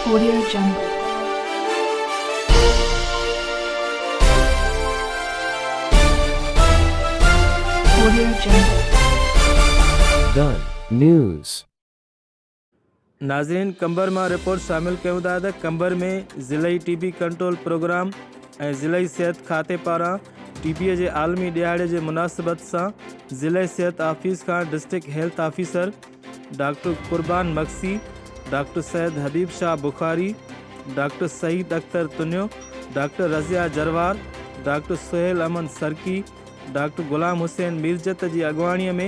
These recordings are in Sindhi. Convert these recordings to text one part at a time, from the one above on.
Audio Jungle. Audio Jungle. The News. ناظرين قمبر مان رپورٽ شامل ڪيون ٿا ته قمبر ۾ ضلعي ٽي بي ڪنٽرول پروگرام ۽ ضلعي صحت کاتي پاران ٽي بي جي عالمي ڏهاڙي جي مناسبت سان ضلعي صحت آفيس کان district health officer doctor Qurban Magsi, doctor Syed Habib Shah Bukhari, doctor Saeed Akhtar Tunio, doctor Razia Jarwar, doctor Sohail Ahmed Sarki, doctor Ghulam Hussain Mirjat جي اڳواڻي ۾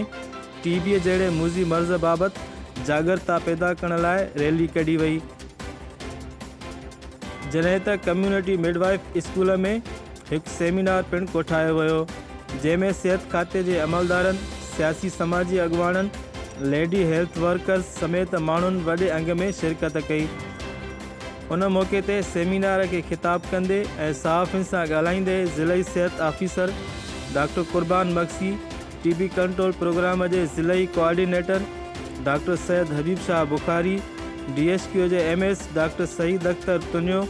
ٽي بي جهڙي موذي مرض بابت جاڳرتا پيدا ڪرڻ لاء ريلي ڪڍي وئي. جڏهن ته ڪميونٽي مڊوائف اسڪول ۾ هڪ سيمينار پڻ ڪوٺايو ويو، جنهن ۾ صحت کاتي جي عملدارن، سياسي سماجي اڳواڻن، ليڊي هيلٿ ورڪرز سميت ماڻهن وڏي انگ ۾ شرڪت ڪئي. ان موقعي تي سيمينار کي خطاب ڪندي ۽ صحافين سان ڳالهائيندي ضلعي صحت officer doctor Qurban Magsi, T B control programme جي ضلعي coordinator doctor Syed Habib Shah Bukhari, D H Q جي M S doctor Saeed Akhtar Tunio,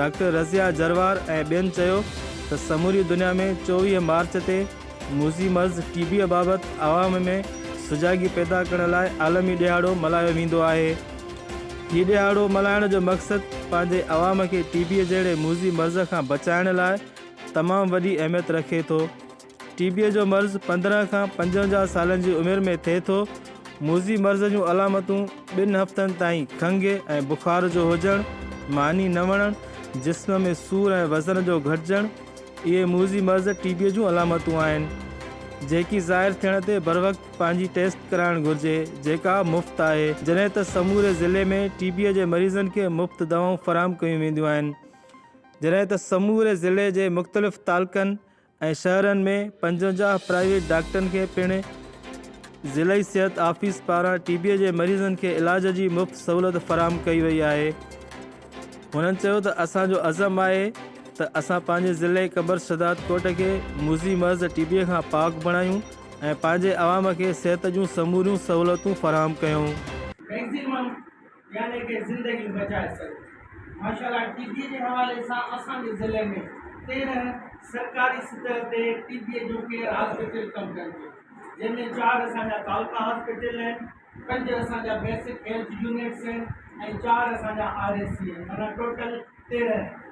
doctor Razia Jarwar ۽ ٻين چيو ته سموري دنيا ۾ 24 مارچ تي موذي مرض ٽي بي بابت عوام ۾ سجاڳي پيدا ڪرڻ لاء عالمي ڏهاڙو ملهايو ويندو آهي. هي ڏهاڙو ملهائڻ جو مقصد پنهنجي عوام کي ٽي بي جهڙي موذي مرض کان بچائڻ لاء تمام وڏي اهميت رکي ٿو. ٽي بيء جو مرض 15 کان 55 سالن جي عمر ۾ ٿئي ٿو. موذي مرض جون علامتون ٻن هفتن تائين کنگهه ۽ بخار جو هجڻ، ماني نه وڻڻ، جسم ۾ سور ۽ وزن جو گهٽجڻ، اهي موذي مرض ٽي بيء جون علامتون آهن، جيڪي ظاهر ٿيڻ تي بروقت پنهنجي ٽيسٽ ڪرائڻ گهرجي، جيڪا مفت آهي. جڏهن ته سموري ضلعي ۾ ٽي بيء جي مريضن کي مفت دوائون فراهم ڪيون وينديون آهن. جڏهن ته سموري ضلعي جي مختلف تعلقن ۽ شهرن ۾ 55 پرائيويٽ ڊاڪٽرن کي پڻ ضلعي صحت آفيس پاران ٽي بي جي مريضن کي علاج جي مفت سهولت فراهم ڪئي وئي آهي. هنن چيو ته اسان جو عزم آهي ته اسان پنهنجي ضلعي قمبر شهدادڪوٽ کي موذي مرض ٽي بي کان پاڪ بڻايون ۽ پنهنجي عوام کي صحت جون سموريون سهولتون فراهم ڪيون. ميڪزيمم يعني ڪه زندگي بچائي سگهي. ماشاء الله ٽي بي جي حوالي سان اسان جي ضلعي ۾ 13 سرڪاري سطح تي ٽي بي جو ڪيئر هاسپيٽل ڪم ڪن ٿيون جنهن ۾ چار اسان جا تعلقه هاسپيٽل آهن، پنج اسان جا بيسڪ هيلٿ يونٽس آهن ۽ چار اسان جا آر ايس سي آهن معنيٰ ٽوٽل 13.